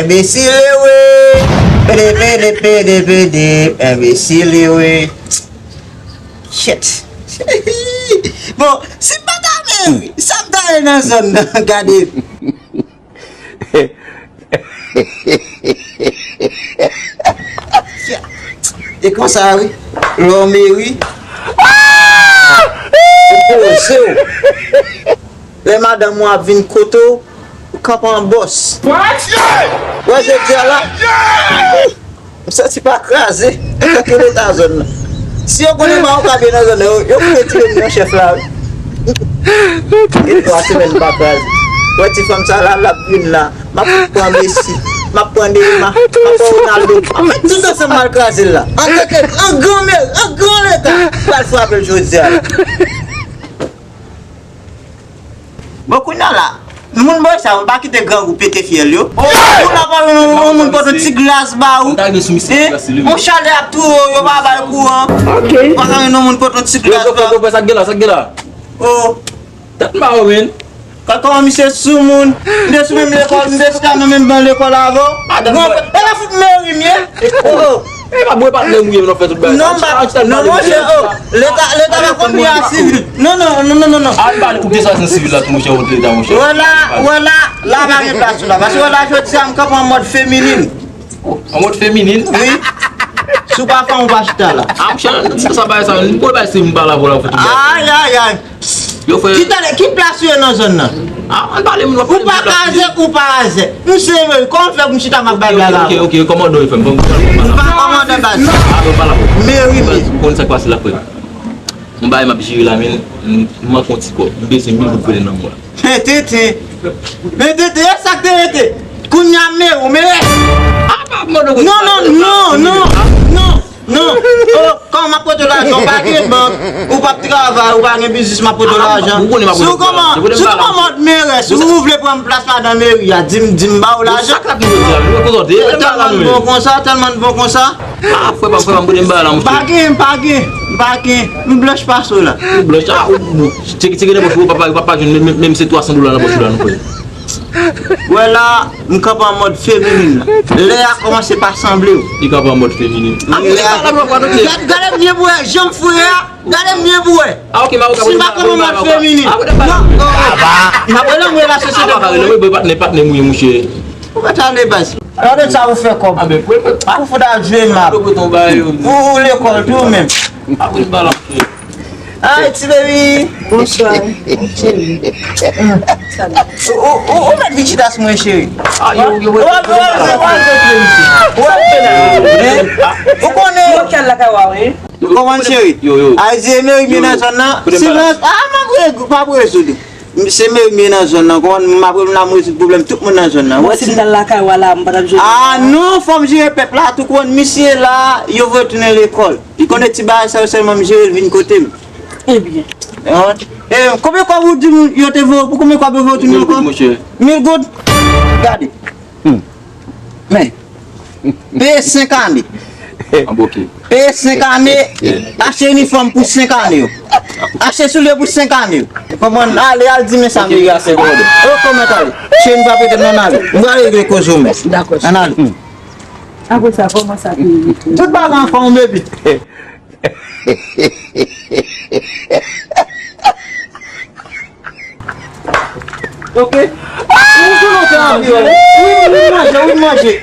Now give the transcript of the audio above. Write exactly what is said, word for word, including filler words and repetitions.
Enbesil li wi. Pede, pede, pede, pede. Enbesil li wi. Shit. Bon, si m pa ta Meri, sa m ta ye nan zòn nan, gade. E konsa wi, lè w Meri, ou poze w. Lè madanm ou ap vin kote w, ou kanpe an bòs. Wè jodi a la, m santi pa kraze. Kèlke leta zòn nan. Si yo konnen m pa yon kabyen nan zòn nan, yo, yo pou retire m nan chèf la wi. Gen twa semèn m pa kraze. Wè ti fanm sa la, l ap vin la. M ap pran Messi, m ap pran Neymar, m ap pran Ronaldo. Anfèt, tout ansanm m al kraze l la. Antanke an gran Meri, an gran leta, m pral frape l jodi a la. Bon, kounye a la, moun bòy sa yo pa kite grangou pete fyèl yo. Ou nan pa yon moun pote yon ti glas ba ou. Yon chalè ap touye w, yo pa bay kouran. Ou pa ka yon moun pote yon ti glas ba ou. Sa k gen la, sa k gen la? Oh. Tèt mare w, men. Kòman misye sou moun? M te sou menm lekòl, m te chita nan menm ban lekòl avè w. Bon, e la fout Meri m ye. Oh. E pa bwe patnè mouye nan fè tout bagay. Non, sa, ba, non, monchè, oh, leta, leta pa konn gen sivil. Non, non, non, non, non, non. Al pale ou te sa san sivil la tou, monchè, ou te ta, monchè. Wè la, wè la, la pa gen plas la. Paske wè la, jodi a, m kanpe an mòd feminin. Oh, an mòd feminin? Wi. Si w pa fanm, ou pa chita la. Ah, monchè, sa bagay sa, m konn bagay se m pale avè w la, fè tout bagay. Ay, ay, ay. Yo fè. Ki talè, ki plas ou ye nan zòn nan? Ah, ann pale, moun wap. Ou pa kaze, ou pa azè. M se Meri, kòman fè pou m chita m ap bay blag avè w? Ok, ok, ok, kòmandan yo fè m. M pa kòmandan baz. Ah, bon, pale avè w. Meri m ye. Ou konn sa k pase la, frè? Yon bagay m ap jere la, men m, m manke yon ti kòb. M bezwen mil goud prele nan mwen. Men tenten. Men tenten, e sa k te rete. Kounye a m meri w, men. Ah, pa mande w. Non, non, non, non, non. Non. Oh, kòman m ap pote w lajan? Ou pa gen bank, ou p ap travay, ou pa gen biznis, m ap pote w lajan. Si w kòman, si w kòman mòd merè, si w vle pran plas madan meri a, di m, di m ba w lajan. Tèlman n bon konsa, tèlman n bon konsa. Ah, frè pa m, frè pa m, pote m bagay la, monchè. Pa gen, pa gen, pa gen. M blanch pase w la. Ou blanch, ah, ou, ou, tcheke, tcheke nan pòch ou, papa, papa jwenn menm, menm, menm se twa san dola nan pòch ou la, non, frè. Wè la, m kanpe an mòd feminin la. Lè a kòmanse pa sanble w. Li kanpe an mòd feminin. Gad, gade m byen pou wè, jan m foure a. Gade m byen pou wè. Ah, ok, m a, si m pa kanpe an mòd feminin. Non, non, non. M ap rele mwen la sosyete. Patnè, patnè mwen, monchè. Ou pa tande baz. Gade sa ou fè kòb. Ou fout al jwe map. Ou lekòl tou menm. Ay, ti baby. Bonswa, cheri. Ou, ou, ou mèt vin chita sou mwen, cheri. Ou konnen. Ou konprann, cheri? Ayiti, meri byen nan zòn nan. Silans. Ah, m ap rezoud, m ap rezoud. Se meri m ye nan zòn nan, konprann, m ap rele la, m rezoud pwoblèm tout moun nan zòn nan. Mwen, si m t al lakay w a la, m pa t ap jere. Ah non, fò m jere pèp la tou, konprann, misye la, yo voye tounen lekòl. Li konnen ti bagay sa yo sèlman m jere l vin kote m. Ebyen. Eh, konbyen kòb ou di m yo te voye, pou konbyen kòb yo voye tounen ankò? Mil goud, monchè. Mil goud? Gade. Men. Peye senk ane. Anboke. Peye senk ane. Achte inifòm pou senk ane yo. Achte soulye pou senk ane yo. Konprann? Ale, al di men sa meri a fè. Ou konmèt ale. Cheri m pa pete non ale. M pral regle koze w men. Dakò. Ann ale. Apre sa, kòman sa te ye? Tout bagay anfòm, baby. Ok. Ou sou lontan anvi, wè. Wi, wi, manje, wi, manje.